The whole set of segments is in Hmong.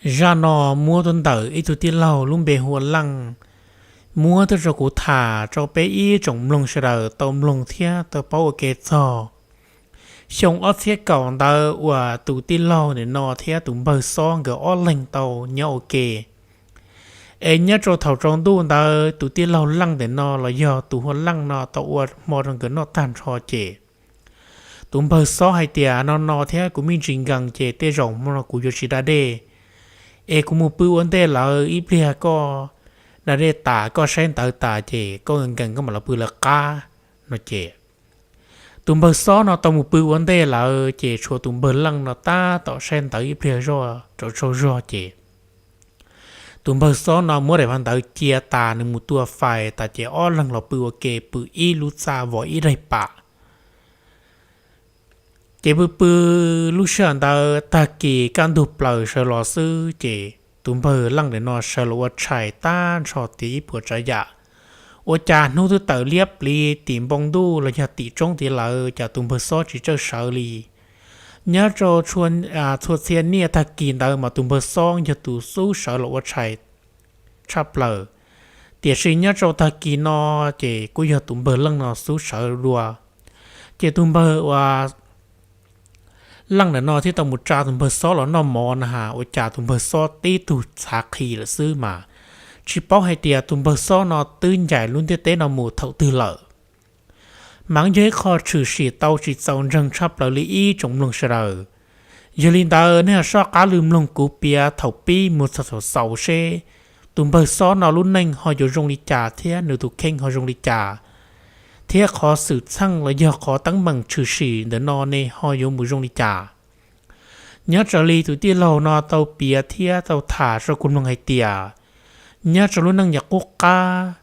Zaj no muab tuaj ntawm ib tug tij laug lub npe hu ua Leej, muab tuaj rau kuv tham rau peb ib tsoom mloog sawv daws tau mloog thiab tau paub ua ke txog xyoo ob txhiab kaum ntawd uas tus tij laug ntawm no thiab tus npawg Xob nkawd ob leeg tau nyob ua ke. Es nyob rau thaum tsaus ntuj ntawd tus tij laug Leej ntawm no los yog tus hu ua Leej no tau ua hmo rau nkawd noj tag nrho ces tus npawg Xob hais tias, No no thiab kuv me ntsis nkees ces tej zaum hmo no kuv yuav tsis da dej, es kuv mus pw ua ntej lawm, ib pliag koj da dej tas koj saib ntawv tas ces koj nkees koj mam los pw lawv qab, no ces tus npawg Xob no tau mus pw ua ntej lawm ces tshuav tus npawg Leej no tab tom saib ntawv ib pliag zoj rau tsaug zog ces tus npawg Xob no muab daim phav ntawv cia tas nws mus tua fais tas ces ob leeg los pw ua ke pw ib lub txaj vov ib daig pam. Ces pw pw lub sij hawm ntawd tag kis kaj ntug plaws sawv los xwb ces tus npawg Leej ntawm no sawv los ua tshais tag nrho tiav ib puas tsav yam. Ua cas hnub twb tawm liab pliv tim npoo ntuj los yog tim roob tid lawm cas tus npawg Xob tsis txawj sawv li. Nyob rau txhua txhia niaj tag kis ntawd mas tus npawg Xob yog tus xub sawv los ua tshais tshaj plaws, tiam sis nyob rau tag kis no ces kuj yog tus npawg Leej no xub sawv dua. Ces tus npawg uas Leej ntawm no thiaj tau mus tsa tus npawg Xob los noj mov na has ua cas tus npawg Xob tib tug txhav qhi lawm xwb mas tsis paub hais tias tus npawg Xob no twb ncaim lub ntiaj teb no mus thaum twg lawm. Mas yog ib qho tshwm sim tau tsis txaus ntseeg tshaj plaws li ib tsoom mloog sawv daws. Yog li ntawd nej ho soj qab lug mloog kuv piav thaum pib mus txog thaum xaus seb tus npawg Xob no lub neej ho yuav zoo li cas thiab nws tus kheej ho zoo li cas, thiab qhov xwm txheej los yog qhov teeb meem tshwm sim ntawm no ne ho yuav mus zoo li cas. Nyob raws li tus tij laug no tau piav thiab tau tham rau kuv mloog hais tias, nyob rau lub neej yav qub qab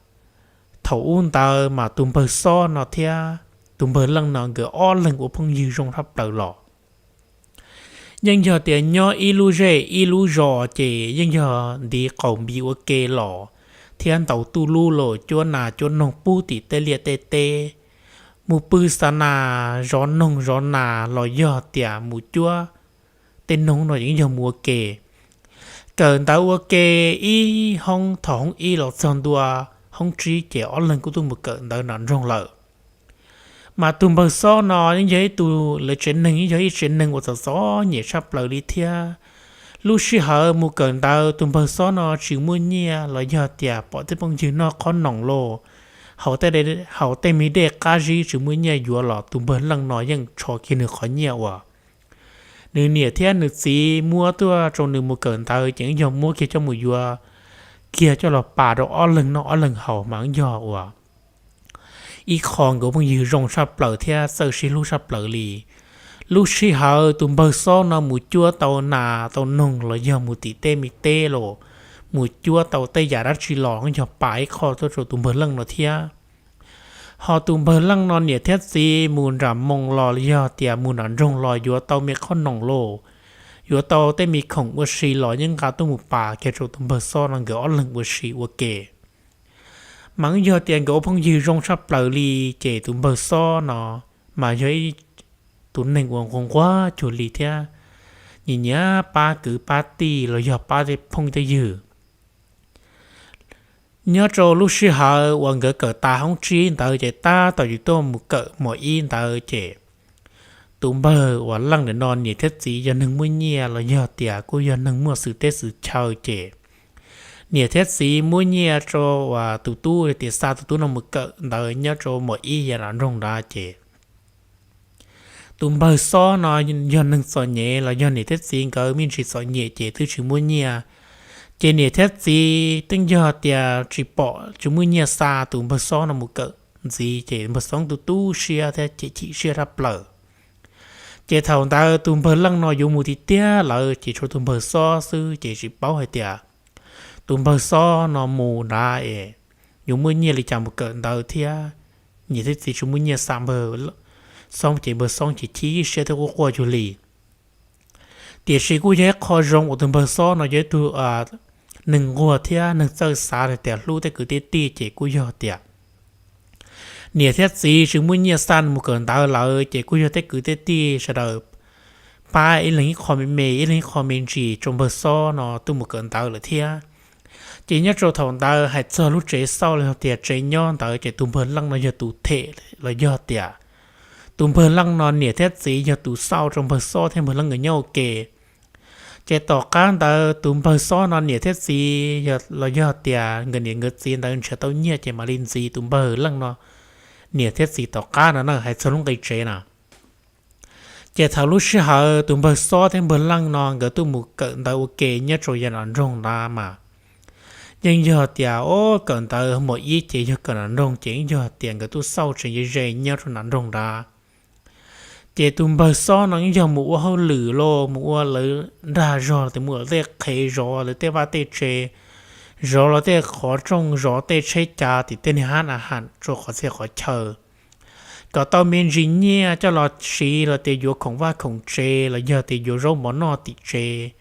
thaum ub ntawd mas tus npawg Xob no thiab tus npawg Leej no nkawd ob leeg ua phooj ywg zoo tshaj plaws los yeej yog tias nyob ib lub zej ib lub zos ces yeej yog ntiv qaum npiv ua ke los thiab ntaus tuj lub los cuab nas cuab noog pub tim tej liaj tej teb, mus pw xa nas zov noog zov nas los yog tias mus cuab tej noog no yeej yog mus ua ke. Kawm ntawv ua ke ib hoob thaum hoob ib los txog ntua hoob tsib ces ob leeg kuj tuaj mus kawm ntawv nram nroog lawm. Mas tus npawg Xob no yeej yog ib tug, lawv tsev neeg yeej yog ib tsev neeg uas txom txom nyem tshaj plaws li thiab. Lub sij hawm mus kawm ntawv tus npawg Xob no tsis muaj nyiaj los yog tias pom tej phooj ywg noj qhob noom los haus tej me dej qab zib tsis muaj nyiaj yuav los tus npawg Leej no yeej tsho kiag nws qhov nyiaj uas nws niam thiab nws txiv muab tuaj rau nws mus kawm ntawv ces yeej yog muab kiag coj mus yuav kiag coj los pab rau ob leeg noj ob leeg haus mas yeej yog uas ib qho nkawd phooj ywg zoo tshaj plaws thiab txawj sib hlub tshaj plaws li. Lub sij hawm tus npawg Xob no mus cuab tau nas tau noog los yog mus tim tej me teb los mus cuab tau tej yam dab tsi los yeej yog pab ib qho tuaj rau tus npawg Leej no thiab. Ho tus npawg Leej no niam thiab txiv mus nram moo los yog tias mus nram nroog los yuav tau me qhob noom los yuav tau tej me khoom ua si los yeej nqa tuaj mus pab kiag rau tus npawg Xob no nkawd ob leeg ua si ua ke. Mas yog tias nkawd ua phooj ywg zoo tshaj plaws li ces tus npawg Xob no mas yog ib tus neeg uas nquag nquag cuag li thiab nyiam nyiam pab kwv pab tij los yog pab tej phooj tej ywg. Nyob rau lub sij hawm uas nkawd kawm tas hoob tsib ntawd ces tab tom yuav tuaj mus kawm mos ib ntawd ces tus npawg uas Leej ntawm no niam thiab txiv yog neeg muaj nyiaj los yog tias kuj yog neeg muaj xwm teb xwm chaw ces niam thiab txiv muab nyiaj rau uas tus tub tias xa tus tub no mus kawm ntawd nyob rau mos ib yav nram nroog ntawd ces tus npawg Xob no yog neeg txom nyem los yog niam thiab txiv nkawd me ntsis txom nyem ces twb tsis muaj nyiaj. Ces niam thiab txiv twb yog tias tsis pom tsis muaj nyiaj xa tus npawg Xob no mus kawm ntxiv ces npawg Xob tu tu siab thiab chim chim siab tshaj plaws. Ces thaum ntawd tus npawg Leej no yuav mus tiag tiag lawm ces tshuav tus npawg Xob xwb ces tsis paub hais tias tus npawg Xob no mus ntawd es yuav muaj nyiaj li cas mus kawm ntawv thiab niam thiab txiv tsis muaj nyiaj xa npawg Xob ces npawg Xob ces chim siab thiab quaj quaj cuag li. Tiam sis kuj yog ib qho zoo uas tus npawg Xob no yog ib tug neeg nquag thiab neeg txawj xav tias hlub tej kwv tej tij ces kuj yog tias niam thiab txiv tsis muaj nyiaj xa nws mus kawm ntawv lawm ces kuj yog tej kwv tej tij sawv daws pab ib leeg ib qho me me, ib leeg ib qho me ntsis rau npawg Xob no tuaj mus kawm ntawv lawm thiab. Ces nyob rau thaum ntawd hais txog lub tsev xauj los yog tias tsev nyob ntawd ces tus npawg Leej no yog tus them los yog tias tus npawg Leej no niam thiab txiv yog tus xauj rau npawg Xob thiab npawg Leej nkawd nyob ua ke. Ces tom qab ntawd tus npawg Xob no niam thiab txiv los yog tias nkawd niam nkawd txiv ntawd nrhiav tau nyiaj ces mam li ntxiv tus npawg Leej no niam thiab txiv tom qab no na, hais txog lub nqi tsev na. Ces thaum lub sij hawm tus npawg Xob thiab npawg Leej no nkawd tuaj mus kawm ntawv ua ke nyob rau yav nram nroog ntawd mas yeej yog tias, o, kawm ntawv mos ib ces yog kawm nram nroog ces yeej yog tias nkawd tuaj xauj tsev ze ze nyob rau nram nroog ntawd. Ces tus npawg Xob no yeej yog mus ua hauj lwm los mus ua lawv nrag zog, mus ua tej qhev zov lawv tej vaj tej tse, zov lawv tej qhov rooj, zov tej tsheb cav tim tej niag hab na ham rau qhov txhia qhov chaw kom tau me ntsis nyiaj coj los siv los tias yuav khoom vaj khoom tsev los yog tias yuav zaub mov noj tim tsev.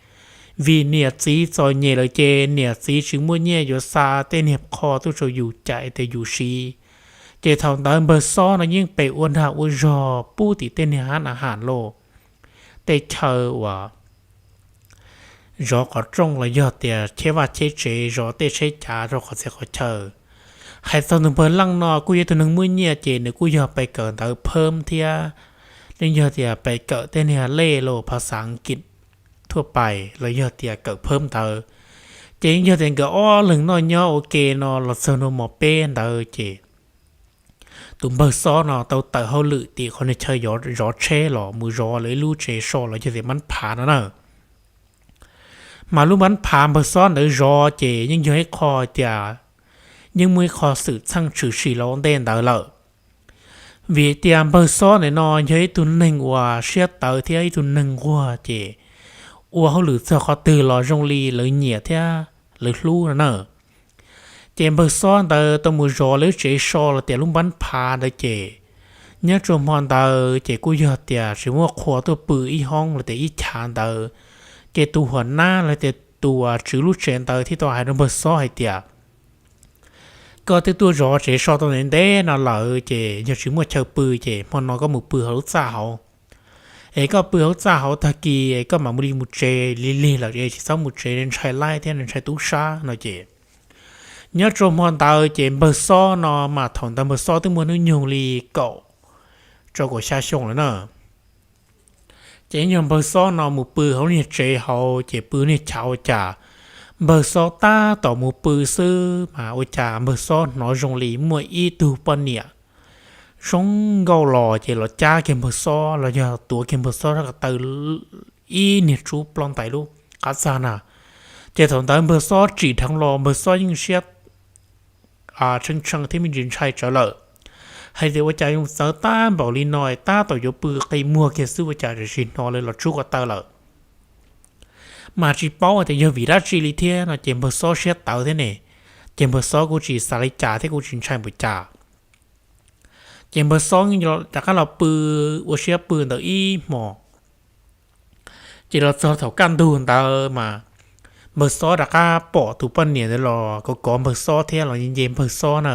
Vim niam txiv txom nyem lawm ces niam txiv tsis muaj nyiaj yuav xa tej niag qho tuaj rau yus cais tias yus siv. Ces thaum ntawd npawg Xob no yeej pem ua nrag ua zog pub tim tej niag hab na ham los tej chaw uas zov qhov rooj los yog tias cheb vaj cheb tsev, zov tej tsheb cav rau qhov txhia qhov chaw. Hais txog tus npawg Leej no kuj yog tus neeg muaj nyiaj ces nws kuj yog pem kawm ntawv phab thiab, yeej yog tias pem kawm tej niag lej los phas xav kiv thuaj pais los yog tias kawm phab ntawd. Ces yeej yog tias nkawd ob leeg noj nyob ua ke no los txog ntua mos peb ntawd ces tus npawg Xob no tau tawm hauj lwm tim qhov niag chaw zov tsheb los mus zov lawv ib lub tsev so los yog tias npab phav no na. Mas lub npab phav npawg Xob ntawd zov ces yeej yog ib qho tias yeej muaj ib qho xwm txheej tshwm sim los ua ntej ntawd lawm. Vim tias npawg Xob ntawm no yog ib tug neeg uas siab tawv thiab ib tug neeg nquag ces ua hauj lwm txog qhov twg los zoo li lawv nyiam thiab lawv hlub no na. Ces npawg Xob ntawd tau mus zov lawv lub tsev so los tias lub npab phav ntawd ces nyob rau hmo ntawd ces kuj yog tias tsis muaj qhua tuaj pw ib hoob los tias ib chav ntawd. Ces tus huam nab los tias tus tswv lub tsev ntawd thiaj tau hais rau npawg Xob hais tias, koj twb tuaj zov tsev so tau ntev ntev no lawm ces yog tsis muaj chaw pw ces hmo no koj mus pw hauv lub txaj hauv. Es koj pw hauv lub txaj hauv tag kis koj mam mus li mus tsev, lig lig lawm es tsis txhob mus tsev, ntshai laib thiab ntshai tub sab no ces. Nyob rau hmo ntawd ces npawg Xob no mas thaum ntawd npawg Xob twb muaj hnub nyoog li kaum rau kaum xya xyoo lawm na. Ces yog npawg Xob no mus pw hauv niag tsev hauv ces pw niag chav ua cas npawg Xob tab tom mus pw xwb mas ua cas npawg Xob hnov zoo li muaj ib tug poj niam zoo nkauj los ces los cab kiag npawg Xob los yog tuav kiag npawg Xob sab ko taw ib niag tsub ploj ntais lub qab txag na. Ces thaum ntawd npawg Xob tsim dheev los npawg Xob yeej siab tshee tshee thiab me ntsis ntshai tsawv lawm, hais tias ua cas yuav txawv tag npaum li no, tab tom yuav pw qi muag kiag xwb ua cas tsis hnov lawv los tsub ko taw lawm. Mas tsis paub tias yog vim dab tsi li thiab no ces npawg Xob siab tawv thiab ne, ces npawg Xob kuj tsis xav li cas thiab kuj tsis ntshai npaum cas. Ces npawg Xob rov qab los pw, ua siab pw ntawm ib hmos. Ces los txog thaum kaj ntug ntawd mas npawg Xob rov qab pom tus poj niam ntawd los kov kov npawg Xob thiab los nce npawg Xob na.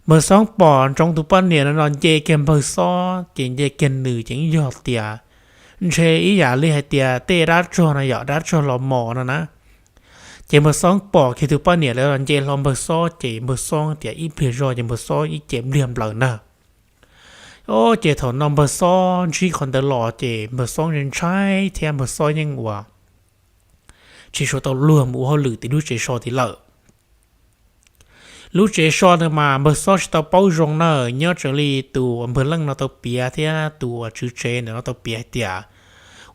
Npawg Xob pom ntsoov tus poj niam no los nce kiag npawg Xob ces nce kiag nws ces yeej yog tias ntshe ib yam li hais tias tej dab tsog no yom, dab tsog los mos no na. Ces npawg Xob pom kiag tus poj niam lawv los nce hlo npawg Xob ces npawg Xob tias ib pliag zog ces npawg Xob ib ce npliag nplaws ntag. Ces thaum no npawg Xob ntsib qhov ntawd los ces npawg Xob ntshai thiab npawg Xob yeej ua tsis suav tau luag mus ua hauj lwm tim lub tsev so tid lawm. Lub tsev so ntawd mas npawg Xob tsis tau paub zoo na, nyob tseev li tus npawg Leej no tau piav thiab tus tswv tsev ntawm no tau piav hais tias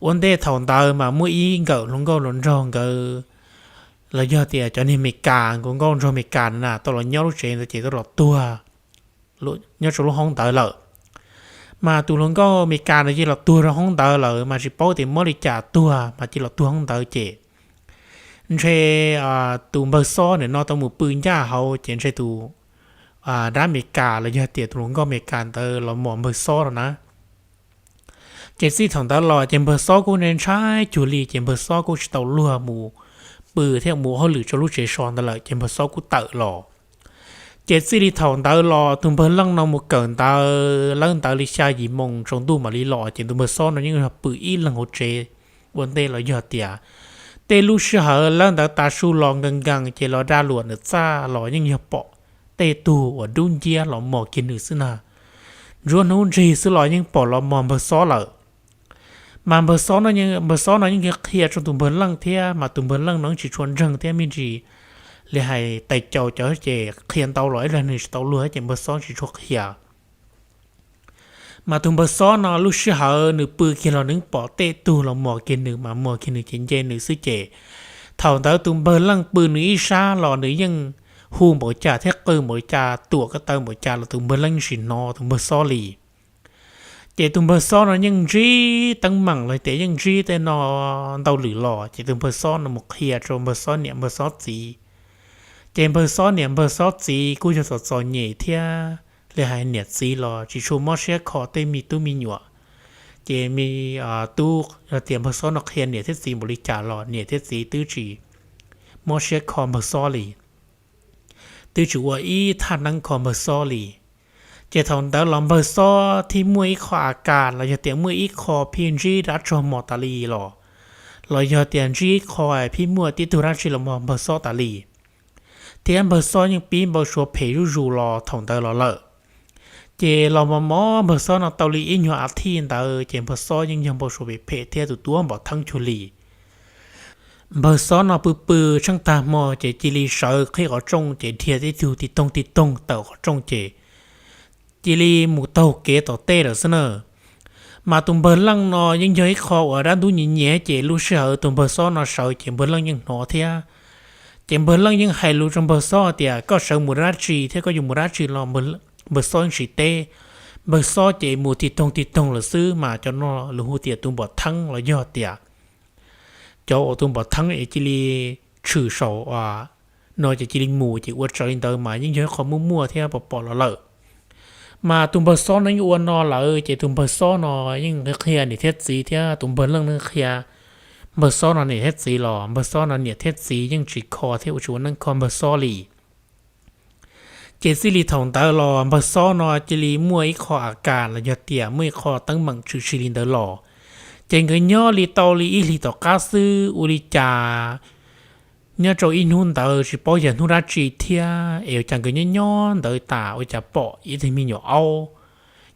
ua ntej thaum ntawd mas muaj ib nkawm hluas nkauj hluas nraug nkawd los yog tias cov niag Meskas, nkauj nkauj nraug Meskas na tau los nyob lub tsev ntawd ces tau los tuag nyob rau lub hoob ntawd lawm. Mas tus hluas nkauj Meskas ntawd ces los tuag rau hoob ntawd lawm mas tsis paub tias muab li cas tuag mas ces los tuag hoob ntawd ces ntshe tus npawg Xob nim no tau mus pw ncaj hauv ces ntshe tus dab Meskas los yog tias tus hluas nkauj Meskas ntawd los mos npawg Xob no na. Ces txij thaum ntawd los ces npawg Xob kuj ntshai cuag li ces npawg Xob kuj tsis tau luag mus pw thiab mus ua hauj lwm rau lub tsev so ntawd lawm ces npawg Xob kuj tawm los. Ces txij li thaum ntawd los tus npawg Leej no mus kawm ntawv lawb ntawd li xya yim moos tsaus ntuj mam li los, ces tus npawg Xob no yeej yog pw ib leeg hauv tsev ua ntej los yog tias tej lub sij hawm lawb ntawd tav su los nkees nkees ces los da luam nws txaj los yeej yog pom tej tug uas dub nciab los mos kiag nws xwb na. Ntsuab hnub ntsig xwb los yeej pom los mos npawg Xob lawm. Mas npawg Xob no, npawg Xob no yeej qhia rau tus npawg Leej thiab, mas tus npawg Leej no tsis tshua ntseeg thiab me ntsis li hais tais caus cov ces qhia ntau los ib leeg nws tsis tau luag ces npawg Xob tsis tshua qhia. Mas tus npawg Xob no lub sij hawm nws pw kiag los nws pom tej tug los mos kiag nws mas mos kiag nws ces nce nws xwb ces thaum ntawd tus npawg Leej pw nws ib sab los nws yeej hu npaum cas thiab qw npaum cas tuam ko taw npaum cas los tus npawg Leej tsis hnov tus npawg Xob li. Ces tus npawg Xob no yeej ntsib teeb meem los tias yeej ntsib tej no ntau lwm los ces tus npawg Xob no mus qhia rau npawg Xob niam npawg Xob txiv. Ces npawg Xob niam npawg Xob txiv kuj yog txom txom nyem thiab li hais niam txiv los tsis tshua mob siab kho tej me tub me nyuam. Ces me tub tias npawg Xob no qhia niam thiab txiv npaum li cas los niam thiab txiv twb tsis mob siab kho npawg Xob li, twb tsis ua ib thaj neeb kho npawg Xob li. Ces thaum ntawd los npawg Xob thiaj muaj ib qho a kas los yog tias muaj ib qho phij ntsib dab tsog mos tas li los, los yog tias ntsib ib qho phij muaj tib tug dab tsi los mos npawg Xob tas li. Thiab npawg Xob yeej pib npau suav phem zuj zus los thaum ntawd los lawm. Ces los mos mos npawg Xob no tau li ib nyuag a thij ntawd ces npawg Xob yeej yog npau suav phem phem thiab tus tuab npom theeb cuag li. Npawg Xob no pw pw tsheej tag hmo ces cia li sawv qhib qhov rooj ces dhia tib tug tig toog tig toog tawm qhov rooj ces cia li mus taug kev tom tej lawm xwb na. Mas tus npawg Leej no yeej yog ib qho uas dab ntub nyias nyias ces lub sij hawm tus npawg Xob no sawv ces npawg Leej yeej hnov thiab. Ces npawg Leej yeej hais lus rau npawg Xob tias koj sawv mus dab tsi thiab koj yuav mus dab tsi los npawg Xob yeej tsis teb. Npawg Xob ces mus tig toog tig toog lawm xwb mas cov no lawv hu tias tus npom theeb los yog tias cov uas tus npom theeb es cia li tshwm saum no ces cia li mus ces ua raws li ntawd mas yeej yog ib qho muaj muaj thiab pom pom los lawm. Mas tus npawg Xob no yeej ua no lawm ces tus npawg Xob no yeej qhia niam thiab txiv thiab tus npawg Leej no qhia npawg Xob no niam thiab txiv los npawg Xob no niam thiab txiv yeej tsis kho thiab ua tsis ua neeb kho npawg Xob li. Ces txij li thaum ntawd los npawg Xob no cia li muaj ib qho a kas los yog tias muaj ib qho teeb meem tshwm sim li ntawd los, ces nkawd nyob li tau li ib hlis tom qab xwb ua li cas nyob rau ib hnub ntawd tsis paub yog hnub dab tsi thiab es ua cas nkawd nyob nyob ntawd tas ua cas pom ib tug me nyuam aub.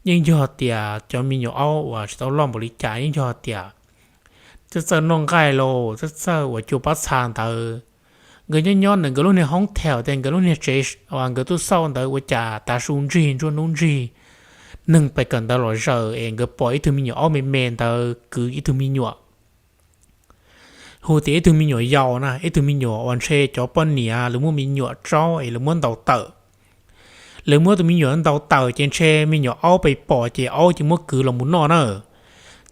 Yeej yog tias cov me nyuam aub uas tsis tau loj npaum li cas yeej yog tias txawj txawj noj nqaij los txawj txawj uas cua pob txha ntawd. Nkawd nyob nyob ntawm nkawd lub niag hoob theem tias nkawd lub niag tsev uas nkawd tub xauj ntawd ua cas tav su ntsig ntsuab hnub ntsig neeg pes kawm ntawv los zaws es nkawd pom ib tug me nyuam aub me me ntawd kwv ib tug me nyuam hu tias ib tug me nyuam yaus na, ib tug me nyuam uas ntshe cov poj niam lawv muab me nyuam tsaub es lawv muab ntaus tawm. Lawv muab tus me nyuam ntaus tawm ces ntshe me nyuam aub pes pom ces aub ces muab kwv los mus noj na.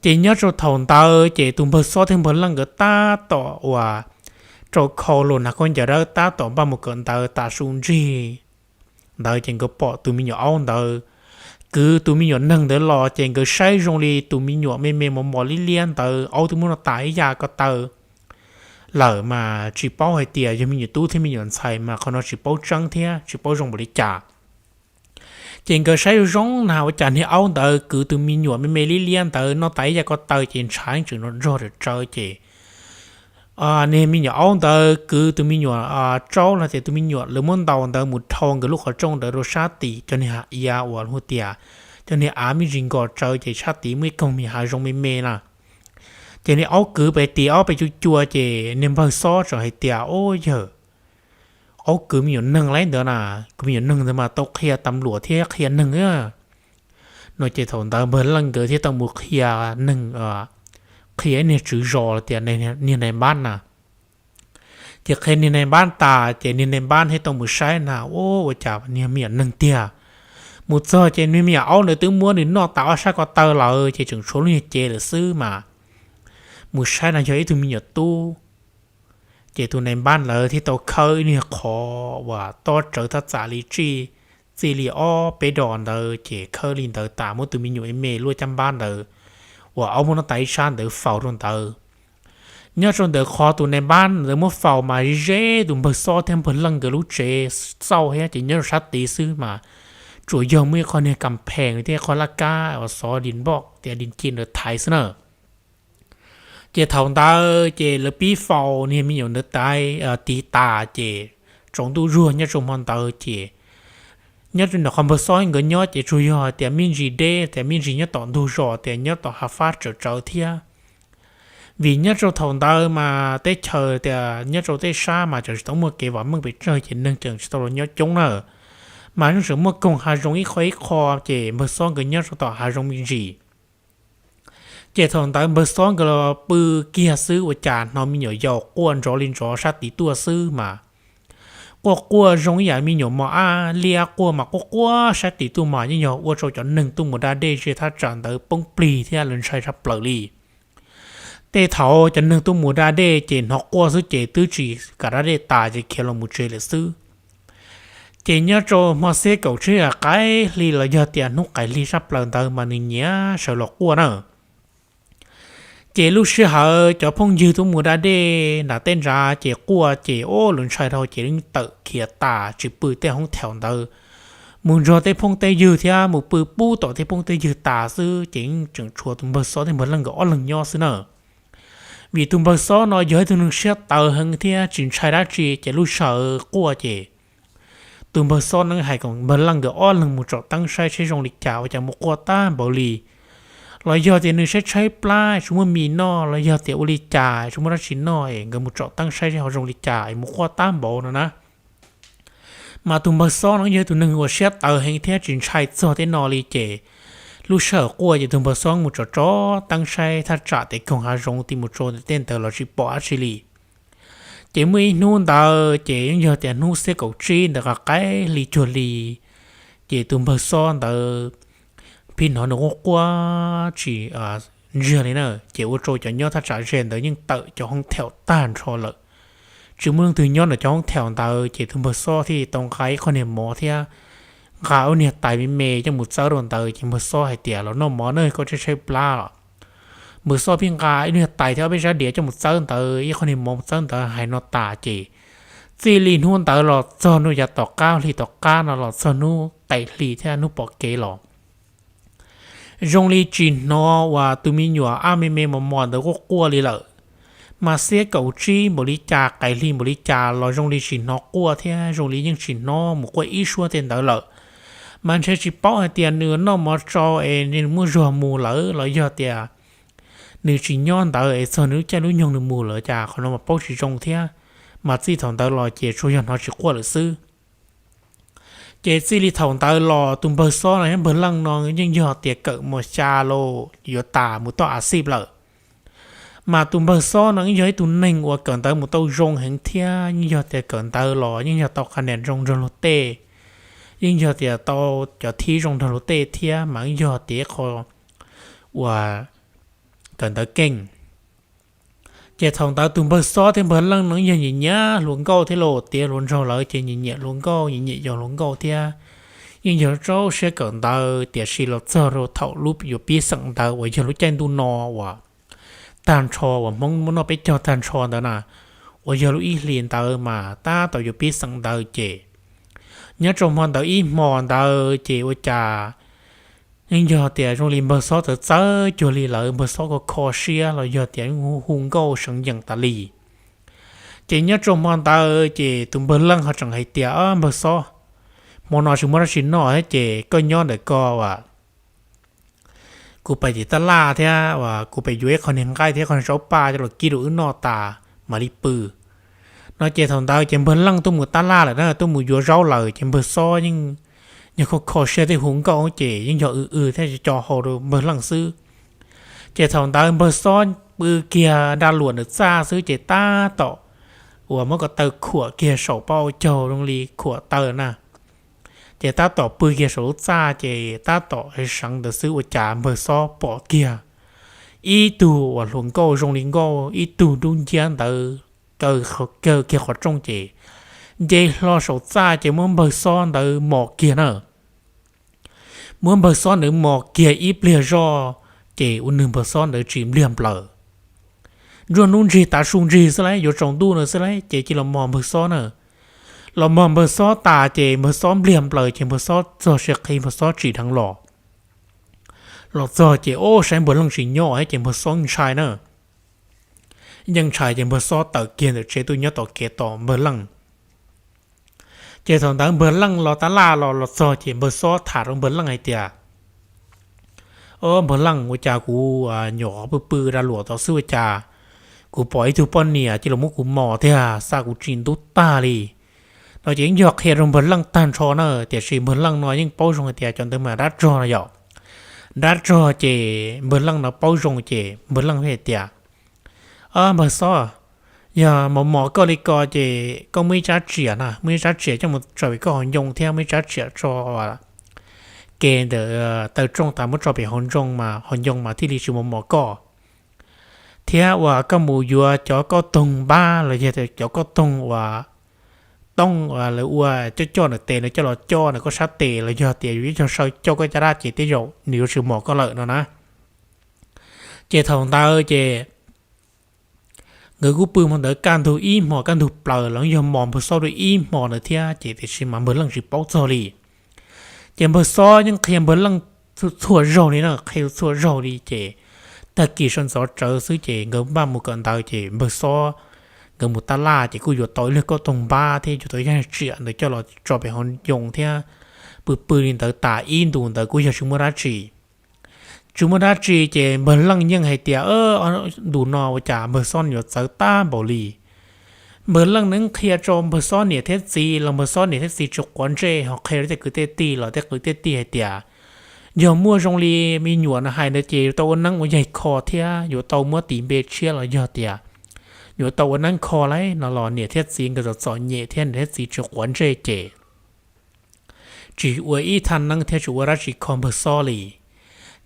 Ces nyob rau thaum ntawd ces tus npawg Xob thiab npawg Leej nkawd tab tom uas rau khau los hnav khaub ncaws dawb tab tom npaj mus kawm ntawv tav su ntsig ntawd ces nkawd pom tus me nyuam aub ntawd kwv tus me nyuam neeg ntawd los ces nkawd saib zoo li tus me nyuam me me mos mos liab liab ntawd aub twb muab noj tas ib yam ko taw lawm mas tsis paub hais tias yog me nyuam tub thiab me nyuam ntxhais mas qhov no tsis paub tseeb thiab tsis paub zoo npaum li cas. Ces nkawd saib zoo zoo na ua cas niag aub ntawd kwv tus me nyuam me me liab liab ntawd noj tas ib yam ko taw ces ntshav tseem nrog ram tsawv ces niag me nyuam aub ntawd kwv tus me nyuam tsaub los tias tus me nyuam lawv muab ntaus ntawd mus dhau nkawd lub qhov rooj ntawd rau sab tid cov niag iav uas hu tias cov niag av me ntsis nkos tsawv ces sab tid muaj ib koog me hav zoov me me na. Ces niag aub kwv pes tis aub pes cua cua ces niag npawg Xob tseem hais tias, Ob yawg, aub kwv me nyuam neeg laib ntawd na, kwv me nyuam neeg ntawd mas tau qhia tas luam thiab qhia neeg no ces thaum ntawd npawg Leej nkawd thiaj tau mus qhia neeg, qhia ib niag tswv zos los tias niag nai npab na. Ces qhia niag nai npab tas ces niag nai npab thiaj tau mus saib na, ua cas niag me nyuam neeg tiag. Mus txog ces niag me nyuam aub ntawd twb muab nws noj tas ob sab ko taw lawm ces tseem tshuav lub niag cev lawm xwb mas mus saib na yog ib tug me nyuam tub. Ces tus nai npab ntawd thiaj tau khawb ib niag qhov uas tob tsawv thaj tsam li tsij txij li ob peb dos ntawd ces khawb li ntawd tas muab tus me nyuam me me luaj caj npab ntawd uas aub muab noj tas ib sab ntawd faus rau ntawd. Nyob rau ntawm qhov tus nais npab ntawd muab faus mas ze tus npawg Xob thiab npawg Leej nkawd lub tsev txauj thiab, ces nyob rau sab tid xwb mas tsuas yog muaj ib qho niag kas phees thiab ib qho laj kab uas xov din npoj tias din ci ntawd thaiv xwb na. Ces thaum ntawd ces lawv pib faus niag me nyuam ntawd tiv tas ces tsaus ntuj zuag nyob rau hmo ntawd ces nyob rau ntawm qhov npawg Xob nkawd nyob ces tsuas yog hais tias me ntsis deb, tias me ntsis nyob tom ntug zos, tias nyob tom hav fab tsawv tsawv thiab. Vim nyob rau thaum ntawd mas teb chaws tias nyob rau tej sab mas tseem tsis tau muaj kev vam meej pes tsawg ces neeg tseem tsis tau los nyob coob na, mas yeej tseem muaj koog hav zoov ib qho ib qho, ces npawg Xob nkawd nyob rau tom hav zoov me ntsis. Ces thaum ntawd npawg Xob nkawd los pw kiag xwb ua cas hnov me nyuam yaus quaj nrov li nrov sab tid tuaj xwb mas quaj quaj zoo ib yam me nyuam mos ab liab quaj mas quaj quaj sab tid tuaj mas yeej yog ua rau cov neeg tuaj mus da dej ze thaj tsam ntawd poob plig thiab lawv ntshai tshaj plaws li. Tej thaum cov neeg tuaj mus da dej ces hnov quaj xwb ces twb tsis kam da dej tas ces khiav los mus tsev lawm xwb. Ces nyob rau hmo xiab kaum tsib qaib hli los yog tias hnub qaim hli sab plaws ntawd mas nws nyiam sawv los quaj na. Ces lub sij hawm cov phooj ywg tuaj mus da dej nram tej nrad ces quaj ces ua lawv ntshai dhau ces lawv tawm khiav tas tsis pw tej hoob thaum ntawd, mus nrog tej phooj tej ywg thiab mus pw pub tom tej phooj tej ywg tas xwb ces yeej tseem tshuav tus npawg Xob thiab npawg Leej nkawd ob leeg nyob xwb na. Vim tus npawg Xob no yog ib tug neeg siab tawv heev thiab tsis ntshai dab tsi ces lub sij hawm quaj ces tus npawg Xob no hais kom npawg Leej nkawd ob leeg mus tsom teeb saib seb zoo li cas ua cas mus quaj tag npaum li, los yog tias nws tshaib tshaib plab tsis muaj mis noj los yog tias ua li cas tsis muaj dab tsi noj es nkawd mus tsom teeb saib ho zoo li cas es mus quaj tag npaum no na. Mas tus npawg Xob no yog tus neeg uas siab tawv heev thiab tsis ntshai txog tej no li ces lub sij hawm quaj ces tus npawg Xob mus tsom tsom teeb saib thaj tsam tej koog hav zoov tim mus rau tej ntawd los tsis pom dab tsi li. Ces muaj ib hnub ntawd ces yeej yog tias hnub xiab kaum tsib ntawd qaib hli cuag li, ces tus npawg Xob ntawd pib hnov nws quaj quaj tsis ntsiag li na, ces ua rau cov nyob thaj tsam ze ntawd yeej tawm cov hoob thaum tag nrho lawm. Tsis muaj leej twg nyob ntawm cov hoob thaum ntawd ces tus npawg Xob thiaj tau nqa ib qho niag mov thiab nqa ib niag tais me me coj mus txawb rau ntawd ces npawg Xob hais tias los noj mov na koj tshaib tshaib plab os. Npawg Xob pib nqa ib niag tais thiab ob peb zab diav coj mus txawb ntawd, ib qho niag mov mus txawb ntawd hais no tas ces txij li hnub ntawd los txog hnub yav tom qab hli tom qab no los txog hnub qaim hli thiab hnub pom kev los zoo li tsis hnov uas tus me nyuam ab me me mos mos ntawd quaj quaj li lawm. Mas xiab kaum tsib npaum li cas qaim hli npaum li cas los zoo li tsis hnov quaj thiab zoo li yeej tsis hnov mus quaj ib suab tej ntawd lawm. Mas ntshe tsis paub hais tias nws noj mov tsau es nws muaj zog mus lawm los yog tias nws tsis nyob ntawd es txog nws lub caij lub nyoog nws mus lawm cas qhov no mas paub tsis zoo thiab. Mas txij thaum ntawd los ces tsuas yog hnov tsis quaj lawm xwb. Ces txij li thaum ntawd los tus npawg Xob no thiab npawg Leej no yeej yog tias kawm mos xya los yuav tas mus toj a xij lawm. Mas tus npawg Xob no yeej yog ib tug neeg uas kawm ntawv mus tau zoo heev thiab yeej yog tias kawm ntawv los yeej yog tau qhab nias zoo nrog luag tej, yeej yog tias tau cov thib zoo nrog luag tej thiab mas yeej yog tias ib qho uas kawm ntawv keej. Ces thaum ntawd tus npawg Xob thiab npawg Leej no yog nyiam nyiam hluas nkauj thiab los tiav hluas nraug lawm ces nyiam nyiam hluas nkauj nyiam nyiam yos hluas nkauj thiab yeej yog rau siab kawm ntawv tiam sis los txog rau thaum lub yuav pib xeem ntawd uas yog lub caij ntuj no uas tag nrho uas Hmoob muab noj peb caug tag nrho ntawd na, uas yog lub ib hlis ntawd mas tab tom yuav pib xeem ntawd ces nyob rau hmo ntawd ib hmo ntawd ces ua cas yeej yog tias zoo li npawg Xob txawv txawv cuag li lawv, npawg Xob kho kho siab los yog tias hu nkauj seev yeem tas li. Ces nyob rau hmo ntawd ces tus npawg Leej ho tseem hais tias, Npawg Xob, hmo no tsis muaj dab tsi noj thiab ces koj nyob ntawm ko as, kuv pem tim tab laj thiab as kuv pem yuav ib qho niag nqaij thiab qho niag zaub paj coj los kib rau wb noj tas mam li pw. No ces thaum ntawd ces npawg Leej tuaj mus tab laj lawm na, tuaj mus yuav zaub lawm ces npawg Xob yeej yog kho kho siab thiab hu nkauj ces yeej yog w w thiab co hau rau npawg Leej xwb. Ces thaum ntawd npawg Xob pw kiag da luam ntawm txaj xwb ces tab tom uas muab ko taw khuam kiag saum pob caug zoo li khuam taw na. Ces tab tom pw kiag saum lub txaj ces tab tom seev ntawd xwb ua cas npawg Xob pom kiag ib tug uas hluas nkauj zoo li nkauj ib tug dub nciab ntawd kaw kiag qhov rooj ces nce hlo saum txaj ces muab npawg Xob ntawd mos kiag na. Muab npawg Xob ntawd mos kiag ib pliag zoj ces ua nws npawg Xob ntawd tsis npliag nplaws. Nruab hnub ntsig tav su ntsig xwb lauj, yuav tsaus ntuj no xwb lauj, ces cia los mos npawg Xob na. Los mos npawg Xob tas ces npawg Xob npliag nplaws ces npawg Xob txog siav qhi npawg Xob tsim dheev los. Los txog ces ob saib npawg Leej tsis nyob ces npawg Xob ntshai na. Yeej ntshai ces npawg Xob tawm kiag ntawm tsev tuaj nyob tom kev tos npawg Leej. Ces thaum ntawd npawg Leej los tab laj los los txog ces npawg Xob tham rau npawg Leej hais tias, Ob, npawg Leej, ua cas kuv nyuam qhuav pw pw da luam tod xwb ua cas kuv pom ib tug poj niam cia li muab kuv mos tiag, xa kuv tsis ntub tag li. No ces yeej yog qhia rau npawg Leej tag nrho na, tiam sis npawg Leej no yeej paub zoo hais tias cov ntawd mas dab tsog no yom. Dab tsog ces npawg Leej no paub zoo ces npawg Leej hais tias, Npawg Xob, yog mos mos koj li ko ces koj muaj ib rab riam na, muaj ib rab riam coj mus tso pem koj hauv ncoo thiab muaj ib rab riam tso ke ntawm taw rooj tas muab tso pem hauv ncoo mas hauv ncoo mas thiaj li tsis mos mos koj. Thiab uas koj mus yuav cov kauj toog npab los yog cov kauj toog uas tooj uas lawv ua coj coj ntawm tes no coj los coj ntawm koj sab tes los yog tias yuav ib co saw coj koj caj dab ces tej zaum nws yuav tsis mos koj lawm no na. Ces thaum ntawd ces nkawd kuj pw hmo ntawd kaj ntug ib hmos kaj ntug plaws los yog mos npawg Xob dua ib hmos ntawd thiab ces tiam sis mas npawg Leej tsis paub txog li. Ces npawg Xob yeej qhia npawg Leej txhua zaug li na, qhia txhua zaug li ces tag kis sawv ntxov tsawv xwb ces nkawd npaj mus kawm ntawv ces npawg Xob nkawd mus tab laj ces kuj yuav tau ib lub kauj toog npab thiab yuav tau ib rab riam ntawd coj los tso pem hauv ncoo thiab pw pw li ntawd tas ib ntus ntawd kuj yog tsis muaj dab tsi. Tsis muaj dab tsi ces npawg Leej yeej hais tias, Ntus no ua cas npawg Xob yuav txawv tag npaum li. Npawg Leej nws qhia rau npawg Xob niam thiab txiv los npawg Xob niam thiab txiv tsis quav ntsej ho qhia rau tej kwv tej tij los tej kwv tej tij hais tias, Yog muaj zoo li me nyuam no hais ntawd ces yuav tau ua neeb ua yaig kho thiab yuav tau muab tis npe tshiab los yog tias yuav tau ua neeb kho lauj no los niam thiab txiv nkawd txom txom nyem thiab niam thiab txiv tsis quav ntsej ces tsis ua ib thaj neeb thiab tsis ua dab tsi kho npawg Xob li.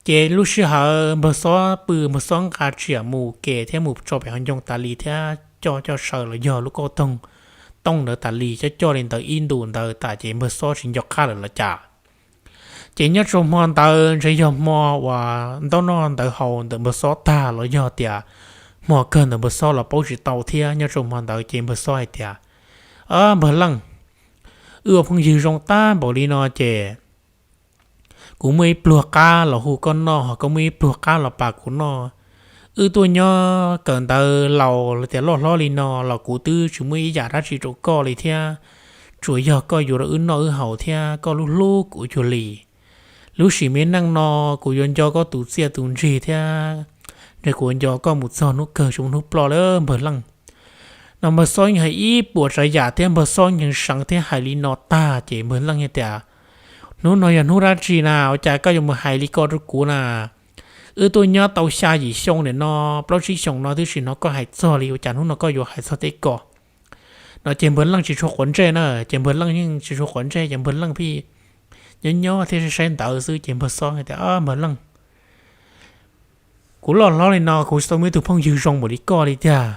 Ces lub sij hawm npawg Xob pw npawg Xob nqa riam mus ke thiab mus tso pem hauv ncoo tas li thiab coj coj saw los yog lub kauj toog tooj ntawd tas li coj coj li ntawd ib ntus ntawd tas ces npawg Xob tsis nco qab lawm los cas. Ces nyob rau hmo ntawd ntshe yog hmo uas ntaub noj ntawv haus ntawm npawg Xob tag los yog tias hmo kawg ntawm npawg Xob los paub tsis tau thiab nyob rau hmo ntawd ces npawg Xob hais tias, Npawg Leej, wb ua phooj ywg zoo tag npaum li no ces kuv muaj ib pluag qab los hu koj noj ho koj muaj ib pluag qab los pab kuv noj. Wb tuaj nyob kawm ntawv laus los tias loj hlob li no los kuv twb tsis muaj ib yam dab tsi rau koj li thiab, tsuas yog koj yuav rau wb noj wb haus thiab koj hlub hlub kuv cuag li. Lub sim me neej no kuv yuav nco koj tus txiaj tus ntsig thiab ntshe kuv yuav nco koj mus txog hnub kawg tsis muaj hnub ploj lawm npawg Leej. No npawg Xob yeej hais ib puas tsav yam thiab npawg Xob yeej seev thiab hais li no tag ces npawg Leej hais tias, Hnub no yog hnub dab tsi na ua cas koj yuav mus hais li ko rau kuv na? Wb tuaj nyob tau xya yim xyoo nim no, plaub tsib xyoos no twb tsis hnov koj hais txog li, ua cas hnub no koj yuav hais txog tej ko? No ces npawg Leej tsis tshua quav ntsej na, ces npawg Leej yeej tsis tshua quav ntsej ces npawg Leej pheej nyob nyob thiab saib saib ntawv xwb ces npawg Xob hais tias, Npawg Leej, kuv loj hlob li no kuv tsis tau muaj ib tug phooj ywg zoo npaum li koj li tiag.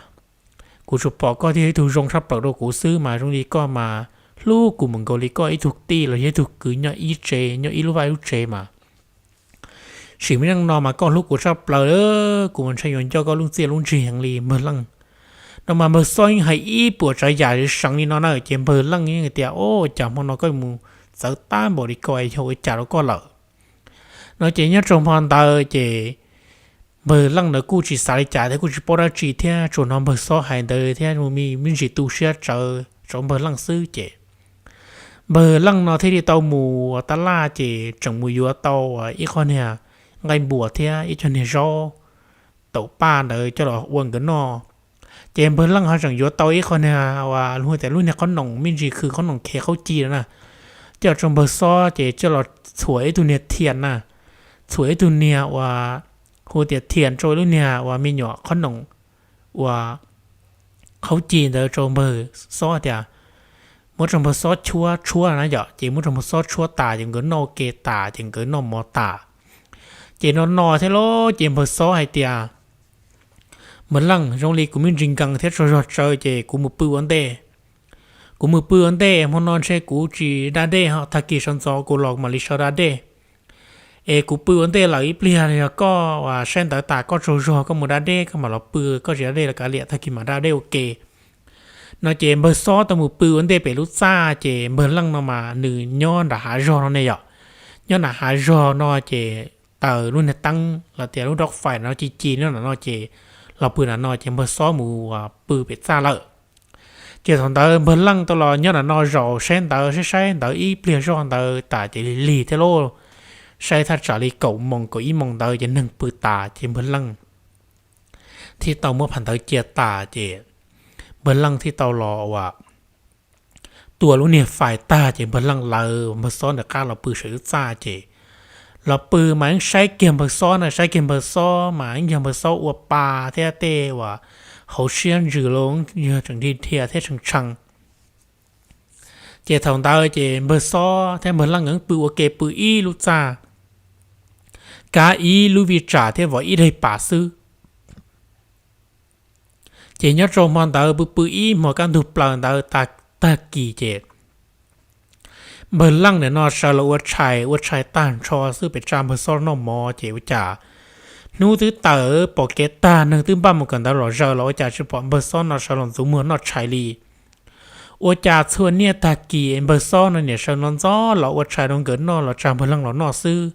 Kuv tsuas pom koj thiaj yog ib tug zoo tshaj plaws rau kuv xwb mas zoo li koj mas hlub kuv mus nkaus li koj ib tug tij los yog ib tug kwv nyob ib tsev nyob ib lub vaj lub tsev mas. Sim me neej no mas koj hlub kuv tshaj plaws, kuv mas ntshai yuav nco koj lub txiaj lub ntsig heev li npawg Leej. No mas npawg Xob yeej hais ib puas tsav yam seev li no na ces npawg Leej yeej hais tias, Ua cas hmo no koj mus txawv tag npaum li ko es yog ua cas rau koj lawm? No ces nyob rau hmo ntawd ces npawg Leej ntawd kuj tsis xav li cas thiab kuj tsis paub dab tsi thiab tsuas hnov npawg Xob hais ntawd thiab me ntsis tu siab tsawv rau npawg Leej xwb ces npawg Leej no thiaj li tau mus tab laj ces tseem mus yuav tau ib qho niag nqaij npuas thiab ib co niag zaub taum paj ntawd coj los ua nkawd noj. Ces npawg Leej ho tseem yuav tau ib qho niag uas hu tias lub niag qhob noom me ntsis khw qhob noom khev qhaub ci na, coj rau npawg Xob ces coj los txhuam ib tug niag thiam na, txhuam ib tug niag uas hu tias thiam rau lub niag uas me nyuam qhob noom uas qhaub ci ntawd rau npawg Xob tias, muab rau npawg Xob tshuab tshuab na yom, ces muab rau npawg Xob tshuab tas ces nkawd noj ua ke tas ces nkawd noj mov tas. Ces no no thiab lauj ces npawg Xob hais tias, Npawg Leej, zoo li kuv me ntsis nkees thiab tsaug zog tsawv ces kuv mus pw ua ntej. Kuv mus pw ua ntej, hmo no ntshe kuv tsis da dej ho tag kis sawv ntxov kuv los mam li sawv da dej. Es kuv pw ua ntej lawm ib pliag, yog koj uas saib ntawv tas koj tsaug zog koj mus da dej koj mam los pw, koj tsis da dej los kav liam, tag kis mam da dej ua ke. No ces npawg Xob tau mus pw ua ntej pem lub txaj, ces npawg Leej no mas nws nyob nram hav zog no ne yom. Nyob nram hav zog no ces taws lub niag teeb los tias lub dob fais no ci ci nyob nram no ces los pw nram no ces npawg Xob mus pw pem txaj lawm. Ces thaum ntawd npawg Leej tau los nyob nram no zaum saib ntawv, saib saib ntawv ib pliag zoj ntawd tas ces lig lig thiab lauj, saib thaj tsam li kaum moos kaum ib moos ntawd ces neeg pw tas ces npawg Leej thiaj tau muab phau ntawv cia tas ces npawg Leej thiaj tau los uas tua lub niag fais tag ces npawg Leej lawv npawg Xob nram qab los pw saum lub txaj ces los pw mas yeej saib kiag npawg Xob na, saib kiag npawg Xob mas yeej yog npawg Xob ua pa thiab tej uas hauv siab ntsws los yog tseem dhia dhia thiab tshee tshee. Ces thaum ntawd ces npawg Xob thiab npawg Leej nkawd pw ua ke pw ib lub txaj, kav ib lub vij tsam thiab vov ib daig pas xwb. Ces nyob rau hmo ntawd pw pw ib hmos kaj ntug plaws ntawd tag kis ces npawg Leej nim no sawv los ua tshais, ua tshais tag nrho xwb pem tsa npawg Xob noj mov ces ua cas hnub twb tawm pom kev tag neeg twb npaj mus kawm ntawv los zaws los ua cas tsis pom npawg Xob no sawv los ntxuav muag noj tshais li. Ua cas txhua niaj tag kis npawg Xob no niam sawv no ntxov los ua tshais rau nkawd noj los tsa npawg Leej los noj xwb.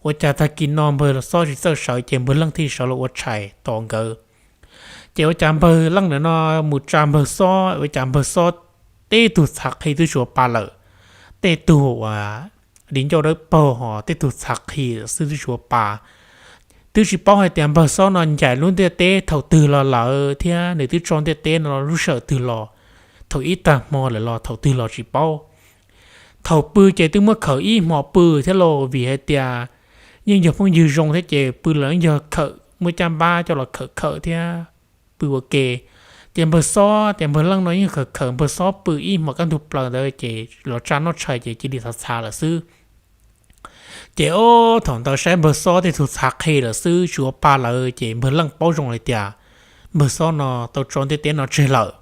Ua cas tag kis no npawg Xob tsis txawj sawv ces npawg Leej thiaj sawv los ua tshais tos nkawd. Ces ua cas npawg Leej nim no mus tsa npawg Xob ua cas npawg Xob teb tug txhav qhi twb tsis ua pa lawm, tej tug uas di ncauj dawb paug ho tej tug txhav qhi xwb twb tsis ua pa. Twb tsis paub hais tias npawg Xob no ncaim lub ntiaj teb thaum twg los lawm thiab nws twb tso ntiaj teb no lub sij hawm twg los, thaum ib tag hmo lawm los thaum twg los tsis paub. Thaum pw ces twb muab khawm ib hmos pw thiab los vim hais tias yeej yog phooj ywg zoo thiab ces pw los yeej yog khawm muab caj npab coj los khawm khawm thiab pw ua ke. Ces npawg Xob tias npawg Leej no yeej khawm khawm npawg Xob pw ib hmos kaj ntug plaws ntawd ces los tsa noj tshais ces cia li txhav txhav lawm xwb. Ces ob thaum ntawd saib npawg Xob tej tug txhav qhi lawm xwb tsis ua pa lawm ces npawg Leej paub zoo hais tias npawg Xob no tau tso ntiaj teb no tseg lawm.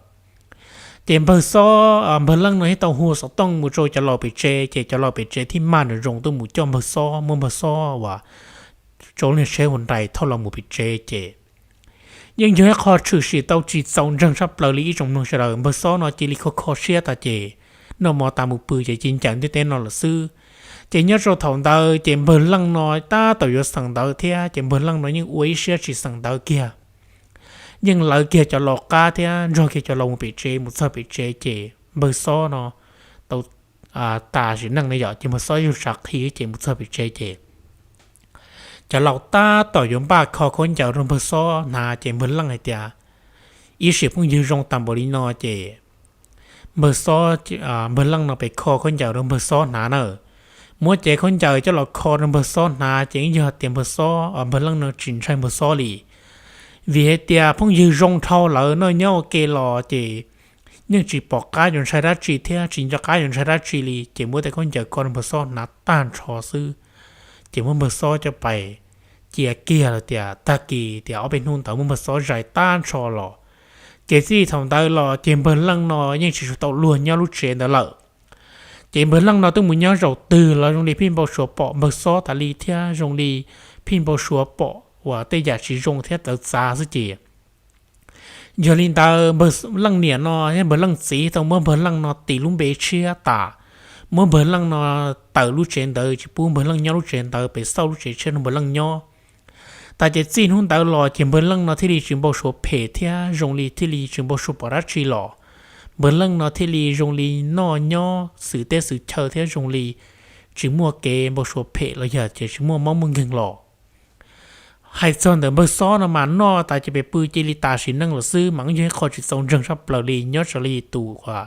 Ces npawg Xob, npawg Leej no thiaj tau hu xov tooj mus rau cov laus pem tsev ces cov laus pem tsev thiaj maj nroos nroos tuaj mus coj npawg Xob, muab npawg Xob uas rau lub niag tsheb hu nrais thauj los mus pem tsev ces yeej yog ib qho tshwm sim tau tsis txaus ntseeg tshaj plaws li ib tsoom mloog sawv daws. Npawg Xob no cia li kho kho siab tas ces noj mov tas mus pw ces cia ncaim ntiaj teb no lawm xwb. Ces nyob rau thaum ntawd ces npawg Leej no tab tom yuav xeem ntawv thiab ces npawg Leej no yeej ua ib siab tsis xeem ntawv kiag, yeej lawv kiag cov laus qab thiab nrog kiag cov laus mus pem tsev. Mus txog pem tsev ces npawg Xob no tau tas sim neej no yom, ces npawg Xob yug txhav qhi ces mus txog pem tsev ces cov laus tab tom yuav npaj kho khaub ncaws rau npawg Xob hnav ces npawg Leej hais tias ib sim phooj ywg zoo tas npaum li no ces npawg Xob, npawg Leej no pem kho khaub ncaws rau npawg Xob hnav na. Muab cev khaub ncaws coj los kho rau npawg Xob hnav ces yeej yog tias npawg Xob, npawg Leej no tsis ntshai npawg Xob li. Vim hais tias phooj ywg zoo dhau lawm noj nyob ua ke los ces yeej tsis pom qab yuav ntshai dab tsi thiab tsis nco qab yuav ntshai dab tsi li ces muab tej khaub ncaws kho rau npawg Xob hnav tag nrho xwb. Ces muab npawg Xob coj pais cia kiag los tias tag kis tias ob peb hnub ntawd muab npawg Xob zais tag nrho los. Ces txij thaum ntawd los ces npawg Leej no yeej tsis tau luag nyob lub tsev ntawd lawm. Ces npawg Leej no twb mus nyob zaum twg los zoo li pheej npau suav pom npawg Xob tas li thiab zoo li pheej npau suav pom uas tej yam tsis zoo thiab txawv txav xwb ces yog li ntawd npawg Leej niam no thiab npawg Leej txiv tau muab npawg Leej no tis lub npe tshiab tas, muab npawg Leej no tawm lub tsev ntawd tsis pub npawg Leej nyob lub tsev ntawd, pem xauj lub tsev tshiab rau npawg Leej nyob. Tas ces txij hnub ntawd los ces npawg Leej no thiaj li tsis npau suav phem thiab zoo li thiaj li tsis npau suav pom dab tsi los. Npawg Leej no thiaj li zoo li noj nyob xwm teb xwm chaw thiab zoo li tsis muaj kev npau suav phem los yog ces tsis muaj mob muaj nkeeg los. Hais txog ntawm npawg Xob no mas noj tas ces pem pw cia li tas sim neej lawm xwb mas yeej yog ib qho tsis txaus ntseeg tshaj plaws li nyob raws li tus uas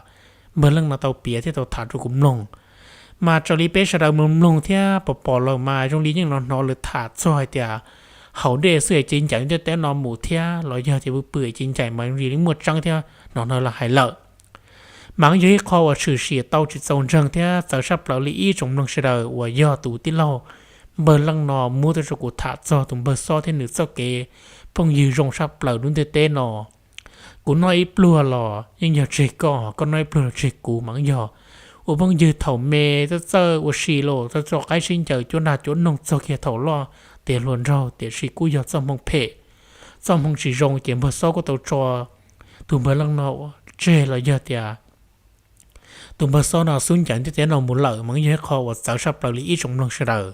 npawg Leej no tau piav thiab tau tham rau kuv mloog. Mas raws li peb sawv daws mloog mloog thiab pom pom los mas zoo li yeej hnov hnov lawv tham txog hais tias haus dej xwb es cia ncaim ntiaj teb no mus thiab los yog tias pw pw es cia ncaim mas zoo li muaj tseeb thiab hnov hnov lawv hais lawm. Mas yog ib qho uas tshwm sim tau tsis txaus ntseeg thiab txawv tshaj plaws li ib tsoom mloog sawv daws uas yog tus tij laug npawg Leej no muab tuaj rau kuv tham txog tus npawg Xob thiab nws txoj kev phooj ywg zoo tshaj plaws lub ntiaj teb no. Kuv noj ib pluag los yeej yog tseg koj, koj noj ib pluag los tseg kuv mas yog ua phooj ywg thaum me, txawj txawj ua si los txawj tso qaib sib ncaws cuab nag cuab noog txog kiag thaum loj tiav hluas nraug, tiam sis kuj yog txoj hmoo phem, txoj hmoo tsis zoo ces npawg Xob kuj tau tso tus npawg Leej no tseg los yog tias tus npawg Xob no xub ncaws ntiaj teb no mus lawm mas yog ib qho uas txawv tshaj plaws li ib tsoom mloog sawv daws.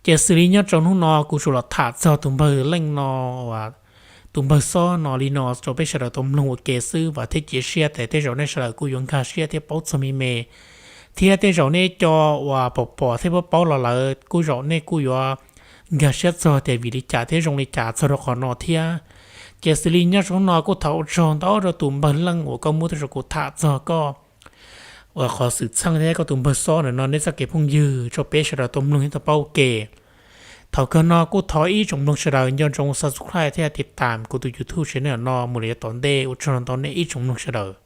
Ces xws li nyob rau hnub no kuv tsuas los tham txog tus npawg Leej no, tus npawg Xob no li no rau peb sawv daws tau mloog ua ke xwb, vam thiab cia siab tias tej zaum nej sawv daws kuj yuav nkag siab thiab paub txog me me, thiab tej zaum nej cov uas pom pom thiab paub paub los lawm kuj zaum nej kuj yuav nkag siab txog tias vim li cas thiab zoo li cas txog rau qhov no thiab. Ces xws li nyob rau hnub no kuj thov ua tsaug ntau rau tus npawg Leej uas koj muab tuaj rau kuv tham txog koj uas qhov xwm txheej thiab koj tus npawg Xob ntawm no nej txoj kev phooj ywg rau peb sawv daws tau mloog thiab tau paub ua ke. Thaum kawg no kuj thov ib tsoom mloog sawv daws nco ntsoov subscribe thiab tiv tam kuv tus YouTube channel no mus li yav tom ntej. Ua tsaug ntau nej ib tsoom mloog sawv daws.